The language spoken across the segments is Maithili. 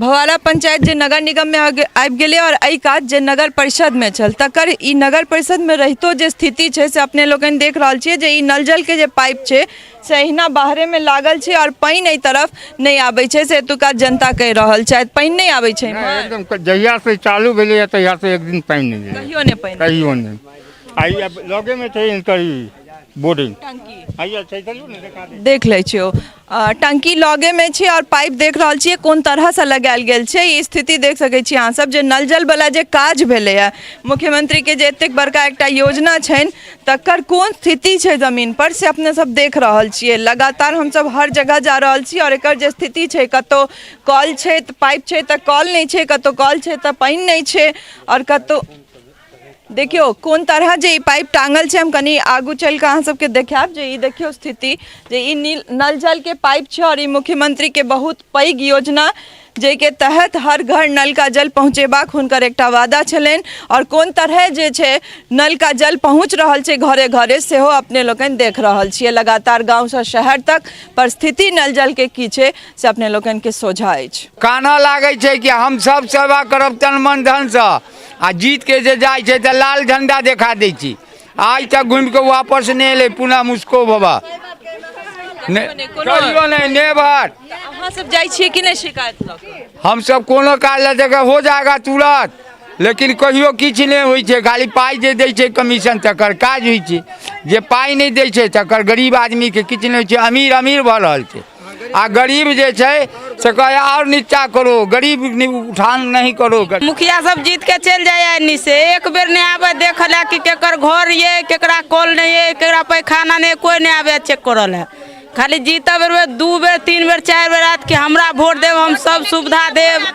भवारा पंचायत जे नगर निगममे आबि गेलै आओर एहि कात जे नगर परिषदमे छल, तकर ई नगर परिषदमे रहितो जे स्थिति छै से अपने लोकनि देख रहल छियै जे ई नल जलके जे पाइप छै से अहिना बाहरेमे लागल छै आओर पानि एहि तरफ नहि आबै छै, से एतुका जनता कहि रहल छथि। पानि नहि आबै छै नहि, एकदम जहियासँ चालू भेलैए तहियासँ एक दिन पानि नहि भेलै। कहियो नहि पानि? कहियो नहि। आ ई लगेमे छै हिनकर ई बोर्डिंग हैया छै, चलू ने देखा दै। देख लै छियौ, टंकी लगेमे छै आओर पाइप देख रहल छियै कोन तरहसँ लगायल गेल छै। ई स्थिति देख सकै छी अहाँ सब जे नल जल वला जे काज भेलैए, मुख्यमंत्रीके जे एतेक बड़का एकटा योजना छनि, तकर कोन स्थिति छै जमीन पर से अपने सब देख रहल छियै। लगातार हमसब हर जगह जा रहल छी आओर एकर जे स्थिति छै, कतहु कल छै तऽ पाइप छै तऽ कल नहि छै, कतहु कल छै तऽ पानि नहि छै, आओर कतहु देखियौ कोन तरह जे ई पाइप टाँगल छै। हम कनि आगू चलि कऽ अहाँ सबके देखायब जे ई देखियौ स्थिति जे ई नील नल जलके पाइप छै आओर ई मुख्यमंत्रीके बहुत पैघ योजना जाहिके तहत हर घर नल का जल पहुँचेबाक हुनकर एकटा वादा छलनि, आओर कोन तरह जे छै नल का जल पहुँच रहल छै घरे घरे सेहो अपने लोकनि देख रहल छियै। लगातार गाँवसँ शहर तक परिस्थिति नल जलके की छै से अपने लोकनिके सोझा अछि। कानऽ लागै छै कि हम सब सेवा करब तन मन धनसँ, आ जीत के जे जाइ छै तऽ लाल झंडा देखा दै छी। आइ तक घुमि कऽ वापस नहि एलै पुनः मुस्को बाबा, कहियो नहि, नेवर। अहाँ सब जाइ छियै कि नहि शिकायत लऽ कऽ? हमसब कोनो काज लऽ जगह हो जाएगा तुरंत, लेकिन कहियो किछु नहि होइ छै। खाली पाइ जे दै छै कमीशन तकर काज होइ छै, जे पाइ नहि दै छै तकर गरीब आदमीके किछु नहि होइ छै। अमीर अमीर भऽ रहल छै आ गरीब जे छै से कहै आओर नीचा करो, गरीब उठान नहीं करो। मुखिया सब जीत के चलि जाइए एन्नी से, एक बेर नहि आबै देखऽ लए कि केकर घर ये, केकरा कल नहि ये, केकरा पैखाना नहि, कोइ नहि आबै चेक करऽ लए। खाली जीतऽ बेर बेर 2 बेर 3 बेर 4 बेर आयत कि हमरा वोट देब, हम सब सुविधा देब,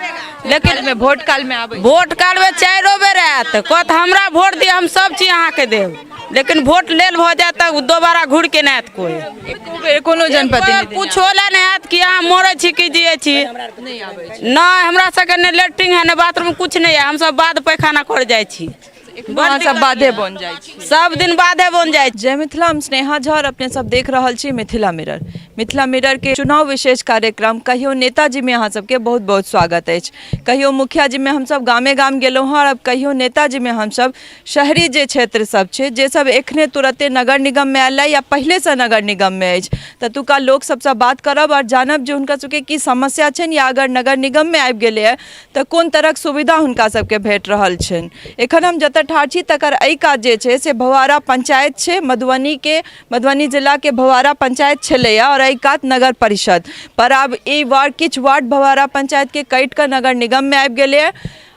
लेकिन में वोट काल में आबै वोट काल में 4 बेर आयत, कहत हमरा वोट दिअ, हम सब चीज अहाँके देब, लेकिन वोट लेल भऽ जायत तऽ दोबारा घुरि के नहि आयत कोइ। एको बेर कोनो जनप्रतिनिधि पूछो लए नहि आयत कि अहाँ मरै छी कि जियै छी। नहि आबै छै। नहि, हमरा सबके नहि लेट्रिन है, नहि बाथरूम, किछु नहि है, हमसब बाद पैखाना कर जाइ छी। अहाँ सब बाधे बन जाइ छी? सब दिन बाधे बन जाइ छी। जय मिथिला, हम स्नेहा झा और अपने सब देख रहल छी मिथिला मिरर। मिथिला मिरर के चुनाव विशेष कार्यक्रम कहियो नेताजी में अहाँ सबके बहुत बहुत स्वागत अछि। कहियो मुखिया जी में हमसब गामे गाम गेलहुँ हँ और अब कहियो नेताजी में हमसब शहरी जे क्षेत्र सब छै, जे सब एखने तुरते नगर निगममे आयल या पहिलेसँ नगर निगममे अछि, ततुका लोक सबसँ बात करब आओर जानब जे हुनका सबके की समस्या छनि, या अगर नगर निगममे आबि गेलैए तऽ कोन तरहक सुविधा हुनका सबके भेट रहल छनि। एखन हम जतऽ ठाढ़ छी तकर एहि कात जे छै से भवारा पंचायत छै, मधुबनीके मधुबनी जिलाके भवारा पंचायत छलैए आओर एहि कात नगर परिषद पर आब ई वार्ड, किछु वार्ड भवारा पंचायतके कटि कऽ नगर निगममे आबि गेलैए।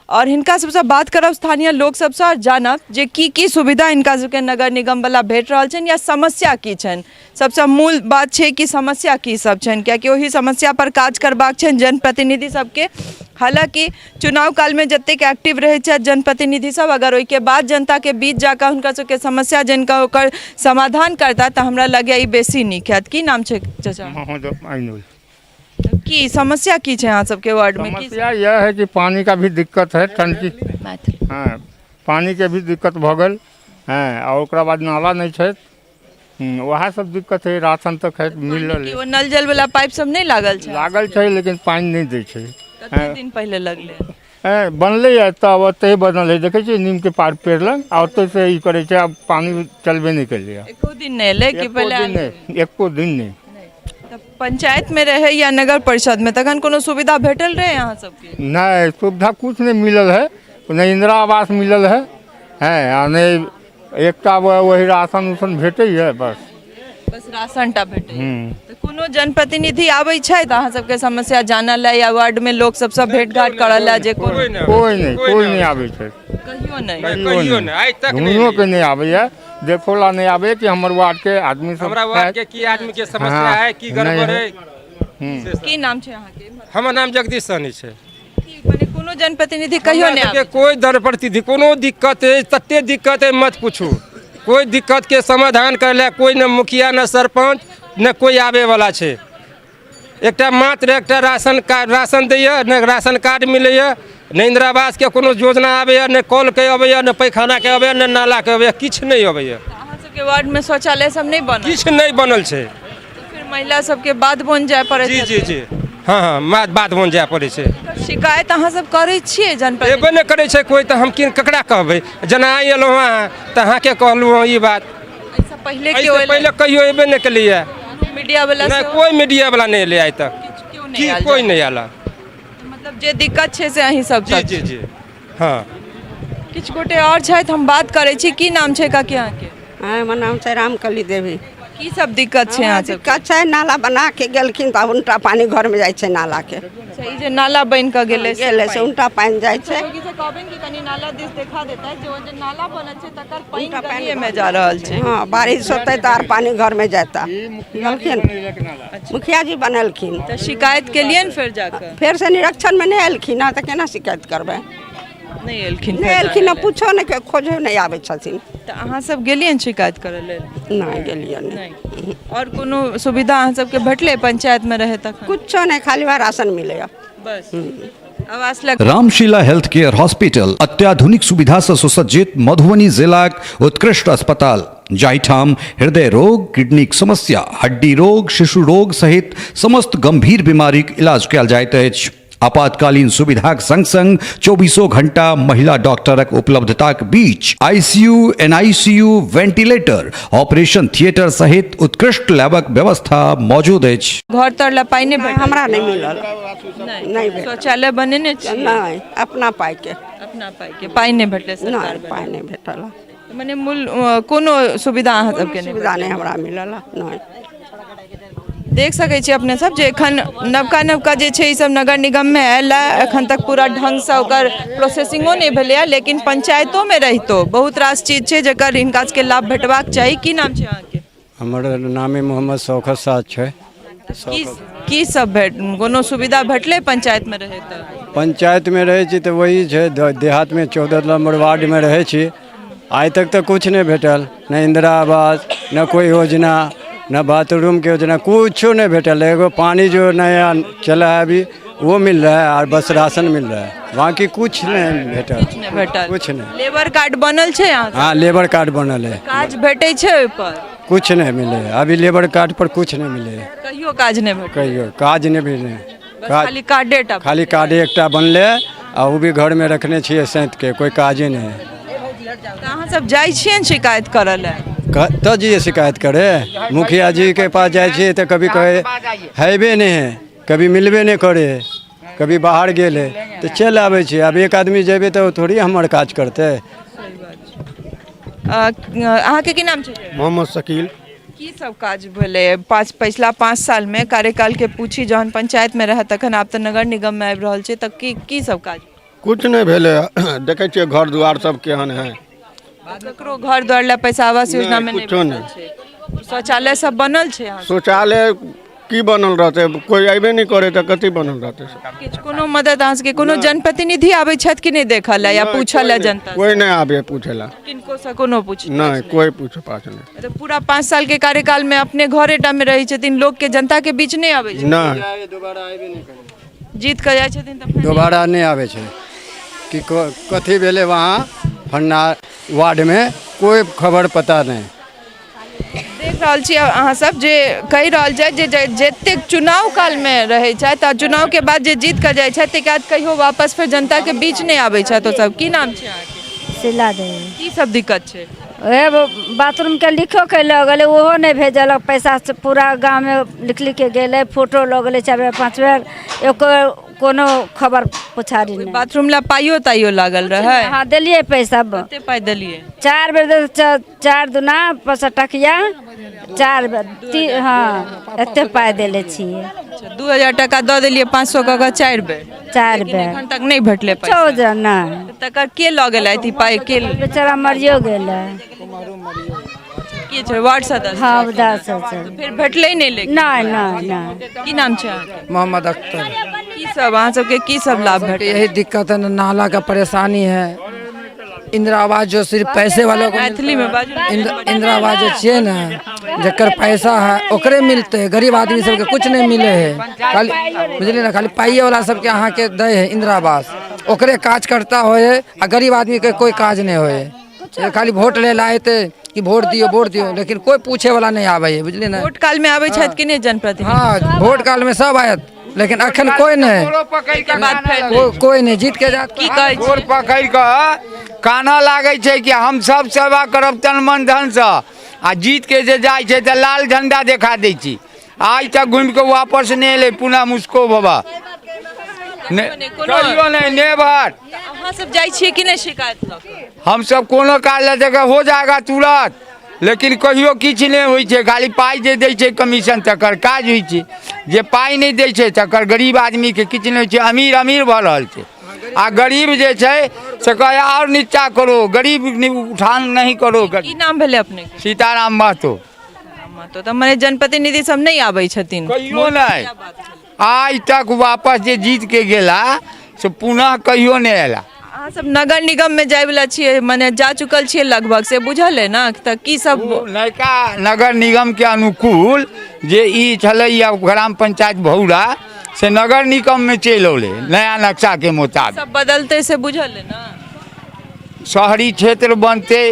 आओर हिनका सबसँ बात करब, स्थानीय लोक सबसँ, आओर जानब जे की की सुविधा हिनका सबके नगर निगमवला भेट रहल छनि या समस्या की छनि। सबसँ मूल बात छै कि समस्या की सब छनि, कियाकि ओहि समस्या पर काज करबाक छनि जनप्रतिनिधि सबके। हालाँकि चुनाव कालमे जतेक एक्टिव रहै छथि जनप्रतिनिधि सब, अगर ओहिके बाद जनताके बीच जाकऽ हुनका सबके समस्या जानिकऽ ओकर समाधान करता तऽ हमरा लगैए ई बेसी नीक हैत। की नाम छै चचा? मोहम्मद आइनुल। की समस्या की छै अहाँ सबके वार्ड में? की समस्या यह है कि पानी का भी दिक्कत है, टंकी, मैथिली। हाँ, पानी के भी दिक्कत भऽ गेल है, और ओकरा बाद नाला नहि छै, वएह सब दिक्कत है। राशन तक है मिल रहल ओ नल जल वाला पाइप सब नहि लागल छै? लागल छै लेकिन पानि नहि दै छै। कते दिन पहिले लगलै? बनलै है तब ओतहि बनल है, देखै छियै नीमके पार पेड़ लग, आ ओतहि से ई करै छै। आब पानि चलबे नहि केलैए। एको दिन नहि एलै कि एको पहिले दिन नहि, एको दिन नहि। तऽ पंचायत में रहै या नगर परिषद में तखन कोनो सुविधा भेटल रहै अहाँ सबके? नहि, सुविधा कुछ नहि मिलल है, नहि इंदिरा आवास मिलल है, हैं, आ नहि एकटा वही राशन उसन भेटैए बस। बस राशन टा भेटैए। तऽ कोनो जनप्रतिनिधि आबै छथि अहाँ सबके समस्या जानऽ लए या वार्ड में लोक सबसँ भेट घाट करऽ लए जे कोनो? कोइ नहि, कोइ नहि आबै छै। कहियो नहि? कहियो नहि, आइ तक नहि। घुमियो के नहि आबैए, देखो ला नहि आबैए कि हमर वार्ड के आदमी सब हमरा वार्ड के की आदमी के समस्या हाँ, है, की गड़बड़ नहि है। है। की नाम छै अहाँके? हमर नाम जगदीश सहनी छै। की मने कोनो जनप्रतिनिधि कहियो हमरा नहि सबके आबै? कोइ जनप्रतिनिधि कोनो दिक्कत है, तते दिक्कत है मत पूछू। कोइ दिक्कत के समाधान करै लए कोइ ने मुखिया ने सरपंच ने कोइ आबै वाला छै। एकटा मात्र एकटा राशन कार्ड, राशन दैए, ने राशन कार्ड मिलैए, ने इंदिरा आवासके कोनो योजना आबैए, ने कलके अबैए, ने पैखानाके अबैए, ने नालाके अबैए, किछु नहि अबैए। अहाँ सबके वार्डमे शौचालय सब नहि बनल? किछु नहि बनल छै। तऽ फिर महिला सबके बाध बन जाय पड़ैत जी जी हेतै। जी। हँ हँ, बाध बन जाय पड़ै छै। शिकायत अहाँ सब करै छियै जनप्रतिनिधि? एबे नहि करै छै कोइ, तऽ हम की ककरा कहबै? जेना आइ एलहुँ हँ तऽ अहाँके कहलहुँ हँ ई बात। एहिसँ पहिले एहिसँ केओ एलै? पहिले कहियो एबे नहि केलैए। मीडिया वाला नहि, सेहो? कोइ मीडिया वाला नहि एलै आइ तक। किछु केओ नहि की आयल? कोइ नहि आयल। मतलब जे दिक्कत छै से अहीं सब जी तक? जी जी, हँ। किछु गोटे आओर छथि, हम बात करै छी। की नाम छै काकी अहाँके? हँ, हमर नाम छै रामकली देवी। की सब दिक्कत छै अहाँ सबके? दिक्कत छै, नाला बना के गेलखिन तऽ उल्टा पानी घरमे जाइ छै नालाके। अच्छा, ई जे नाला बनि कऽ गेलै से गेलै से उल्टा पानि जाइ छै। योगी से कहबनि कि कनि नाला दिस देखा देता, जे ओ जे नाला बनल छै तकर पानि उल्टा पानि गलिये मे जा रहल छै। हँ, बारिश होतै तऽ आर पानि घरमे जेता। गेलखिन, मुखिया जी बनेलखिन। तऽ शिकायत केलियनि फेर जाकऽ? फेर से निरीक्षणमे नहि एलखिन हँ, तऽ केना शिकायत करबै? नहि एलखिन? नहि एलखिन हँ, पूछो नहि, खोजो नहि आबै छथिन। तऽ अहाँ सब गेलियनि शिकायत करऽ लेल? नहि गेलियै, नहि। आओर कोनो सुविधा अहाँ सबके भेटलै पंचायतमे रहै तखन? कुछो नहि, खाली वएह राशन मिलैए बस। आवास लग रामशिला हेल्थ केयर हॉस्पिटल अत्याधुनिक सुविधा से सुसज्जित मधुबनी जिलाक उत्कृष्ट अस्पताल, जाहिठाम हृदय रोग, किडनीक समस्या, हड्डी रोग, शिशु रोग सहित समस्त गंभीर बीमारीक इलाज कयल जाइत अछि। आपातकालीन सुविधाक संग संग चौबीसों घंटा महिला डॉक्टरक उपलब्धताक बीच ICU, NICU, ventilator, operation theatre सहित उत्कृष्ट लैबक व्यवस्था मौजूद अछि। घर तर लए पाइ नहि भेटल? हमरा नहि मिलल, नहि भेटल। शौचालय बनेने छी? नहि, अपना पाइके। अपना पाइके पाइ नहि भेटलै सरकार? नहि, पाइ नहि भेटल। मने मूल कोनो सुविधा अहाँ सबके नहि? सुविधा नहि हमरा मिलल, नहि। देख सकै छी अपने सब जे एखन नवका नवका जे छै ई सब नगर निगममे आयल है, एखन तक पूरा ढङ्गसँ ओकर प्रोसेसिंगो नहि भेलैए, लेकिन पंचायतोमे रहितो बहुत रास चीज छै जकर हिनका सबके लाभ भेटबाक चाही। की नाम छै अहाँके? हमर नाम मोहम्मद शौकत साद छै। की की सब भेट, कोनो सुविधा भेटलै पंचायतमे रहै तऽ? पंचायतमे रहै छी तऽ वही छै, देहातमे 14 नम्बर वार्डमे रहै छी। आइ तक तऽ किछु नहि भेटल, नहि इन्दिरा आवास, न कोइ योजना, न बाथरूमके योजना, कुछो नहि भेटल। एगो पानी जो नया चला है अभी वो मिल रहा है और बस राशन मिल रहा है, बाकी कुछ नहीं भेटल। नहि भेटल? कुछ नहि। लेबर कार्ड बनल छै अहाँ? हाँ, लेबर कार्ड बनल है। काज भेटै छै ओहिपर? कुछ नहीं मिले है अभी, लेबर कार्ड पर कुछ नहीं मिले है। कहियो काज नहि भेटल? कहियो काज नहि भेलै। बस खाली कार्डे टा? खाली कार्डे एकटा बनलै आ ओ भी घरमे रखने छियै सैंत के, कोइ काजे नहि है। तऽ अहाँ सब जाइ छियै ने शिकायत करऽ लए? कतऽ जइए शिकायत करे? मुखिया जी के पास जाइ छियै तऽ कभी कहे हेबे नहि है, कभी मिलबे नहि करे है, कभी बाहर गेल है, तऽ चलि आबै छियै। आब एक आदमी जेबै तऽ ओ थोड़ी हमर काज करतै। अहाँके की नाम छै? मोहम्मद शकील। की सब काज भेलै पाँच पछिला 5 सालमे? कार्यकालके पूछी, जहन पंचायतमे रहै तखन, आब तऽ नगर निगममे आबि रहल छै, तऽ की की सब काज? कुछ नहि भेलै। देखै छियै घर दुआर सब केहन है। ककरो घर द्वार लए पैसा आवास योजनामे नहि कुछो भेटल नहि। छै? शौचालय सब बनल छै अहाँ? शौचालय की बनल रहतै? कोइ अयबे नहि करे तऽ कथी बनल रहतै? किछु कोनो मदद अहाँ सबके, कोनो जनप्रतिनिधि आबै छथि कि नहि देखऽ लए या पूछऽ लए जनता? कोइ नहि आबै पूछे लए। किनको से कोनो पूछ नहि, कोइ पूछ पाछ नहि। तऽ पूरा 5 साल के कार्यकाल मे अपने घरे टा मे रहै छथिन, लोक के जनता के बीच नहि आबै छथिन? नहि। जीत कऽ जाइ छथिन तऽ फेर दोबारा नहि आबै छै कि कथी भेलै वहाँ फन्ना वार्डमे, कोइ खबर पता नहि। देख रहल छी अहाँ सब जे कहि रहल छथि जे जतेक चुनाव कालमे रहै छथि आ चुनावके बाद जे जीत कऽ जाइ छथि, ताहिके बाद कहियो वापस फेर जनताके बीच नहि आबै छथि ओसब। की नाम छै अहाँके? शीला देवी। की सब दिक्कत छै? ओहे बाथरूमके लिखो के लऽ गेलै, ओहो नहि भेजलक पैसा। से पूरा गाँवमे लिख लिख के गेलै, फोटो लऽ गेलै 4 बेर 5 बेर, एको कोनो खबर पुछारी नहि। बाथरूम ला पाइयो ताइयो लागल रहै? हँ, देलियै पैसा। कते पाइ देलियै? 4 बेर, 4 दुना 5 टकिया, 4 बेर हँ, एते पाइ देले छियै। अच्छा, 2000 टाका दऽ देलियै, 500 कऽ कऽ 4 बेर? 4 बेर। एखन तक नहि भेटलै पैसा? नहि। तकर के लऽ गेलथि ई पाइ? के बेचारा मरियो गेलै। के छै, वार्ड सदस्य? हँ, दस छै। फेर भेटलै नहि लेकिन? नहि नहि नहि। की नाम छै अहाँके? मोहम्मद अख्तर। की सब अहाँ सबके की सब लाभ भेटल? यही दिक्कत है, नाला का परेशानी है, इंदिरा आवास जो सिर्फ पैसे वालों को मैथिली में बाजू। इंदिरा आवास जो छियै ने, जकर पैसा है ओकरे मिलते है, गरीब आदमी सबके कुछ नहीं मिले है। खाली बुझलियै ने, खाली पाइए वाला सबके अहाँके दै है इंदिरा आवास, ओकरे काज करता होए है आ गरीब आदमी के कोई काज नहीं होए है। खाली वोट ले ला एते कि वोट दियो वोट दियो, लेकिन कोई पूछे वाला नहीं आबै है, बुझलियै ने। वोट काल में आबै छथि कि नहि जनप्रतिनिधि? हाँ, वोट काल में सब आयत। लेकिन अखन कोइ नहि। कोइ नहि जीत के जात। की कहै गोर पकड़ि कऽ कानऽ लागै छै कि हम सब सेवा करब तन मन धनसँ, आ जीत के जे जाइ छै तऽ लाल झंडा देखा दै छी। आइ तक घुमि कऽ वापस नहि एलै पुनः मुस्को बाबा, कहियो नहि, नेवर। अहाँ सब जाइ छियै कि नहि शिकायत लऽ कऽ? हमसब कोनो काज लए जगह हो जाएगा तुरंत, लेकिन कहियो किछु नहि होइ छै। खाली पाइ जे दै छै कमीशन तकर काज होइ छै, जे पाइ नहि दै छै तकर गरीब आदमीके किछु नहि होइ छै। अमीर अमीर भऽ रहल छै आ गरीब जे छै से कहै आओर नीचा करो, गरीब उठान नहीं करो। की नाम भेलै अपने? सीताराम महतो। महतो। तऽ मने जनप्रतिनिधि सब नहि आबै छथिन? कहियो नहि, आइ तक वापस जे जीत के गेला से पुनः कहियो नहि अयला। अहाँ सब नगर निगम में जाय वाला छियै, मने जा चुकल छियै लगभग, से बुझल है ना? तऽ की सब नयका नगर निगम के अनुकूल जे ई छलैया ग्राम पंचायत भौरा, से नगर निगम में चलि औलै नया नक्शा के मुताबिक। सब बदलतै से बुझल है ना? शहरी क्षेत्र बनतै,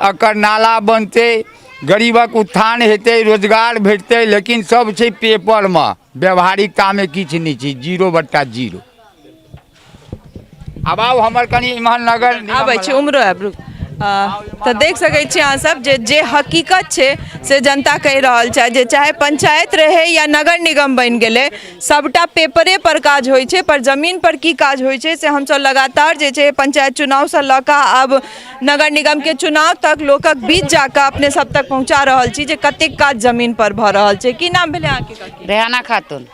एकर नाला बनतै, गरीबक उत्थान हेतै, रोजगार भेटतै, लेकिन सब छै पेपरमे, व्यवहारिकतामे किछु नहि छै, 0/0। आब आउ हमर कनि इम्हर नगर आबै छै उम्हरो आबि रुक। तऽ देख सकै छी अहाँ सब जे जे हकीकत छै से जनता कहि रहल छै जे चाहे पंचायत रहै या नगर निगम बनि गेलै, सबटा पेपरे पर काज होइ छै, पर जमीन पर की काज होइ छै से हमसब लगातार जे छै पंचायत चुनावसँ लऽ कऽ आब नगर निगम के चुनाव तक लोकक बीच जाकऽ अपने सब तक पहुँचा रहल छी जे कतेक काज जमीन पर भऽ रहल छै। की नाम भेलै अहाँके काकी? रेहाना खातून।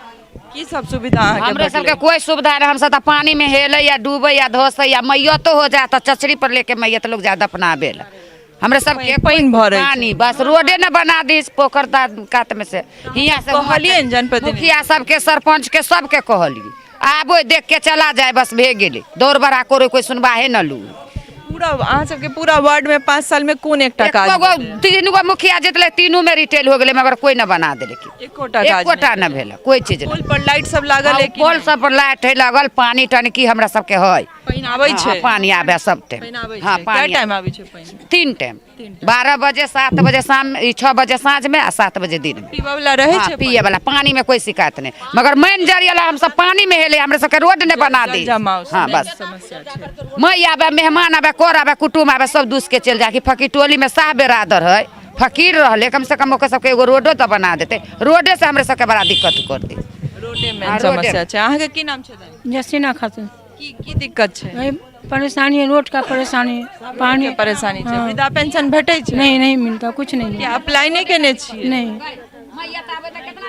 की सब सुविधा अहाँके हमरा सबके भेटलै? कोई सुविधा नहीं, हम सब तो पानी में हेले या डूबे या धोसे या मैयतो हो जाए तो चचरी पर लेके मैयत लोग ज्यादा अपनावे ला। हमरा सबके पानि भरै छै। पानी बस रोडे न बना दी पोखर कात में से हियाँ से कहलियै ने जनप्रतिनिधि? मुखिया सबके, सरपंच के, सबके कहलियै आबो देख के चला जाए, बस भे गेलै। दौड़ बड़ा करो, कोई सुनवाहे न लू। पूरा अहाँ सबके पूरा वार्ड में 5 साल में कोन एकटा काज एको गो, 3 गो मुखिया जितले, 3 में रिटेल हो गेलै, मगर कोई न बना देलकै। एकोटा काज एकोटा न भेल, कोई चीज पोल पर लाइट सब लागल है कि पोल सब पर लाइट है लागल, पानी टंकी हमरा सबके है। पानि आबै छै? पानी आबै सब टाइम। पानि आबै हाँ, छै। पानि कए टाइम आबै छै पानि? 3 टाइम, 12 बजे, 7 बजे शाम, 6 बजे साँझ में आ 7 बजे दिन में। पीबऽ वाला रहै छै? पिए वाला पानी में कोई शिकायत नहीं, मगर मेन जरिया हम सब पानी में हेले, हमरा सबके रोड नहीं बना दी। हाँ बस समस्या छै। मई आबे, मेहमान आबे, कर आबे, कुटुम आबे, सब दूस के चल जाए कि फकीर टोली में साह बेरादर है, फकीर रहले, कम से कम ओकर सबके एगो रोडो तो बना देते। रोडे से हमरा सबके बड़ा दिक्कत कर दे। रोडे में समस्या छै। अहाँके की नाम छै? जसीना खातून। की दिक्कत छै? परेशानी है, रोड का परेशानी है, पानी के परेशानी छै। वृद्धा पेंशन भेटै छै? नहीं, नहीं मिलता, कुछ नहीं मिलता। अप्लाई नहीं केने छियै? नहीं,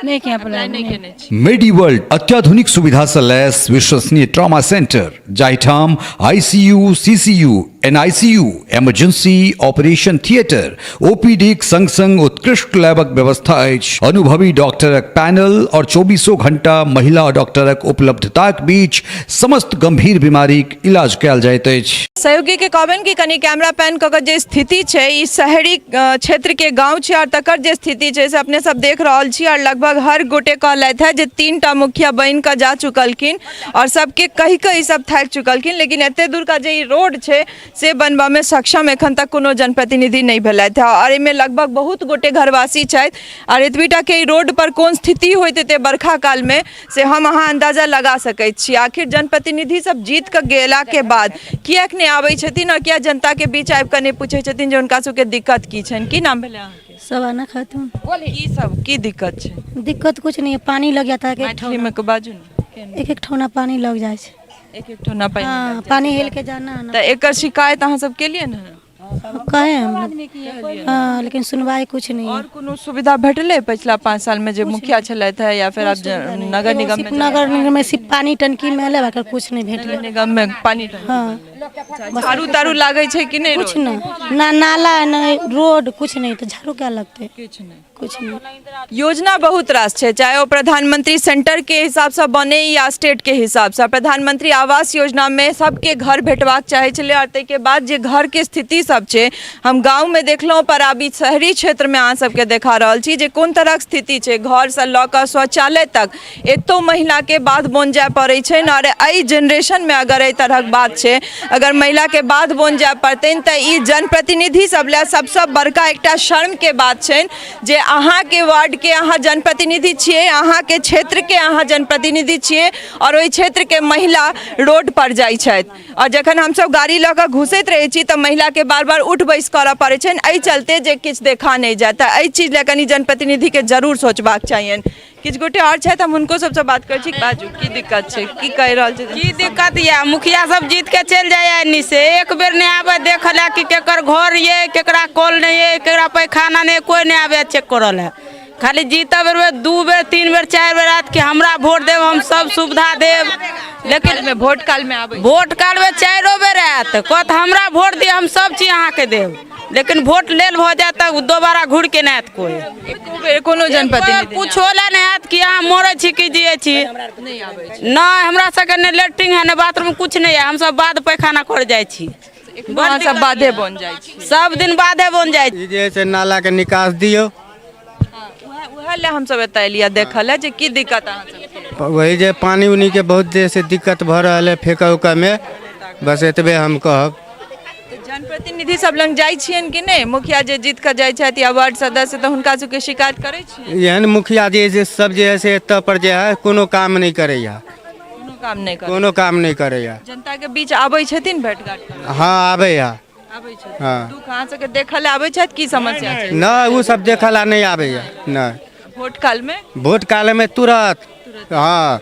नहीं किया अप्लाई नहीं केने छियै। मेडी वर्ल्ड अत्याधुनिक सुविधा से लैस विश्वसनीय ट्रॉमा सेंटर, जाहिठाम ICU, CCU, NICU, emergency operation theatre, ओपीडीक संग संग उत्कृष्ट लैबक व्यवस्था अछि। अनुभवी डॉक्टरक पैनल और 24 घंटा महिला डॉक्टरक उपलब्धताक बीच समस्त गंभीर बीमारीक इलाज कयल जाइत अछि। सहयोगी के कहबनि कि कनि कैमरा पैन कऽ के जे स्थिति छै, ई शहरी क्षेत्र के गाँव छै और तकर जे स्थिति छै से अपने सब देख रहल छी। और लगभग हर गोटे कहलथि है जे 3 टा मुखिया बनि कऽ जा चुकलखिन और सबके कहि कऽ ई सब थाकि चुकलखिन, लेकिन एते दूर का जे ई रोड छै से बनबऽमे सक्षम एखन तक कोनो जनप्रतिनिधि नहि भेलथि है। और एहिमे लगभग बहुत गोटे घरवासी छथि और एतबीटा के ई रोड पर कोन स्थिति होइत हेतै बरखा कालमे से हम अहाँ अंदाजा लगा सकै छी। आखिर जनप्रतिनिधि सब जीत कऽ गेलाके बाद किएक नहि आबै छथिन और किया जनताके बीच आबि कऽ नहि पूछै छथिन जे हुनका सबके दिक्कत की छनि? की नाम भेलै अहाँके? शबाना खातून। की सब की दिक्कत छै? दिक्कत कुछ नहीं है, पानी लग जाता है। मैथिलीमे के बाजू ने। एक एक ठौना पानी लग जाइ छै। एक एक ठौना पानी हाँ, पानी हेल के जाना आना। तऽ एकर शिकायत अहाँ सब केलियै ने? कहे हम लोग, हाँ, लेकिन सुनवाई कुछ नहीं है। और कोनो सुविधा भेटलै पिछला 5 साल में जे मुखिया छलथि है या फिर आप नगर निगम में? नगर निगम में सिर्फ पानी टंकी में एलै, बाकी कुछ नहीं भेटलै। नगर निगम में पानी टंकी। हाँ। झाड़ू ताड़ू लागै छै कि नहि? कुछ नहीं, ना नाला ना रोड, कुछ नहीं, तो झाड़ू क्या लगते? किछु नहीं, कुछ नहीं। योजना बहुत रास छै, चाहे ओ प्रधानमंत्री सेंटर के हिसाबसँ बने या स्टेट के हिसाबसँ। प्रधानमंत्री आवास योजना में सबके घर भेटबाक चाहै छलै और ताहिके बाद जे घरके स्थिति सब सब छै। हम गाँवमे देखलहुँ, पर आब ई शहरी क्षेत्रमे अहाँ सबके देखा रहल छी जे कोन तरहक स्थिति छै। घरसँ लऽ कऽ शौचालय तक एतौ महिलाके बाध बोन जाय पड़ै छनि। आओर एहि जेनरेशनमे अगर एहि तरहक बात छै, अगर महिलाके बाध बोन जाय पड़तनि, तऽ ई जनप्रतिनिधि सब लए सबसँ बड़का एकटा शर्मके बात छनि जे अहाँके वार्डके अहाँ जनप्रतिनिधि छियै, अहाँके क्षेत्रके अहाँ जनप्रतिनिधि छियै आओर ओहि क्षेत्रके महिला रोड पर जाइ छथि। आओर जखन हमसब गाड़ी लऽ कऽ घुसैत रहै छी तऽ महिलाके बार बार उठ बैस करऽ पड़ै छनि, एहि चलते जे किछु देखा नहि जाय। तऽ एहि चीज लए कनि जनप्रतिनिधिके जरूर सोचबाक चाहियनि। किछु गोटे आओर छथि, हम हुनको सबसँ बात करै छी। बाजू, की दिक्कत छै, की कहि रहल छै? की दिक्कत यऽ, मुखिया सब जीत के चलि जाइए एन्नी से, एक बेर नहि आबै देखऽ लए कि केकर घर ये, केकरा कल नहि ये, केकरा पैखाना नहि, कोइ नहि आबै चेक करऽ लए। खाली जीतऽ बेर बेर 2 बेर 3 बेर 4 बेर आयत कि हमरा वोट देब, हम सब सुविधा देब, लेकिन वोट काल में आबै, वोट काल में 4 बेर आयत, कहत हमरा वोट दिअ, हम सब चीज अहाँके देब, लेकिन वोट लेल भऽ जायत तऽ दोबारा घुरि के नहि आयत कोइ, एको बेर कोनो जनप्रतिनिधि पूछो लए नहि आयत कि अहाँ मरै छी कि जियै छी। नहि, हमरा सबके नहि लेट्रिन है, नहि बाथरूम, कुछ नहि है, हमसब बाध पैखाना कर जाइ छी। अहाँ सब बाधे बन जाइ छी? सब दिन बाधे बन जाइ छी। ई जे है से नालाके निकास दियौ। उएह लए हमसब एतऽ एलियै देखऽ लए जे की दिक्कत अहाँ सबके। वही जे पानि उनीके बहुत जे से दिक्कत भऽ रहल है फेकऽ उकऽमे, बस एतबे हम कहब। जनप्रतिनिधि सब लग जाइ छियनि कि नहि? मुखिया जे जीत कऽ जाइ छथि या वार्ड सदस्य, तऽ हुनका सबके शिकायत करै छियै? एहन मुखिया जे से सब जे है से एतऽ पर जे है कोनो काम नहि करैया। कोनो काम नहि करै? कोनो काम नहि करैया। जनता के बीच आबै छथिन भेंट घाट करऽ? हँ, आबैया। आबै छथिन? हँ। दुख अहाँ सबके देखऽ लए आबै छथि, की समस्या छै? नहि, ओ सब देखऽ ला नहि आबैया, नहि। वोट काल मे? वोट कालमे तुरत, हँ,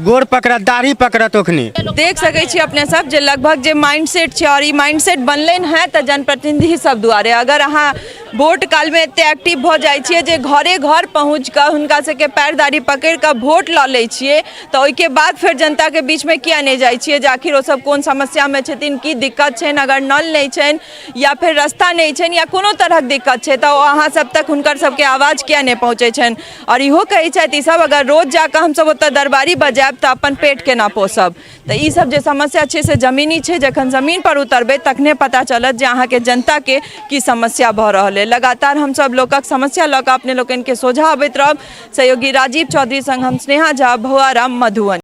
गोड़ पकड़त, दाढ़ी पकड़त ओखनी। देख सकै छी अपने सब जे लगभग जे माइंड सेट छै, और ई माइंड सेट बनलनि हेँ तऽ जनप्रतिनिधि सब दुआरे। अगर अहाँ वोट कालमे एते एक्टिव भऽ जाइ छियै जे घरे घर पहुँच कऽ हुनका सबके पैर दाढ़ी पकड़ि कऽ वोट लऽ लै छियै, तऽ ओहिके बाद फेर जनताके बीचमे किया नहि जाइ छियै जे आखिर ओ सब कोन समस्यामे छथिन, की दिक्कत छनि? अगर नल नहि छनि या फेर रास्ता नहि छनि या कोनो तरहक दिक्कत छै, तऽ ओ अहाँ सब तक हुनकर सबके आवाज किया नहि पहुँचै छनि? आओर इहो कहै छथि ईसब, अगर रोज जाकऽ हमसब ओतऽ दरबारी बजायब तऽ अपन पेट केना पोसब? तऽ ईसब जे समस्या छै से जमीनी छै। जखन जमीन पर उतरबै तखने पता चलत जे अहाँके जनताके की समस्या भऽ रहल अइ। लगातार हमसब लोकक समस्या लऽ कऽ अपने लोकनिके सोझाँ अबैत रहब। सहयोगी राजीव चौधरी संग हम स्नेहा झा, भौआराम, मधुबनी।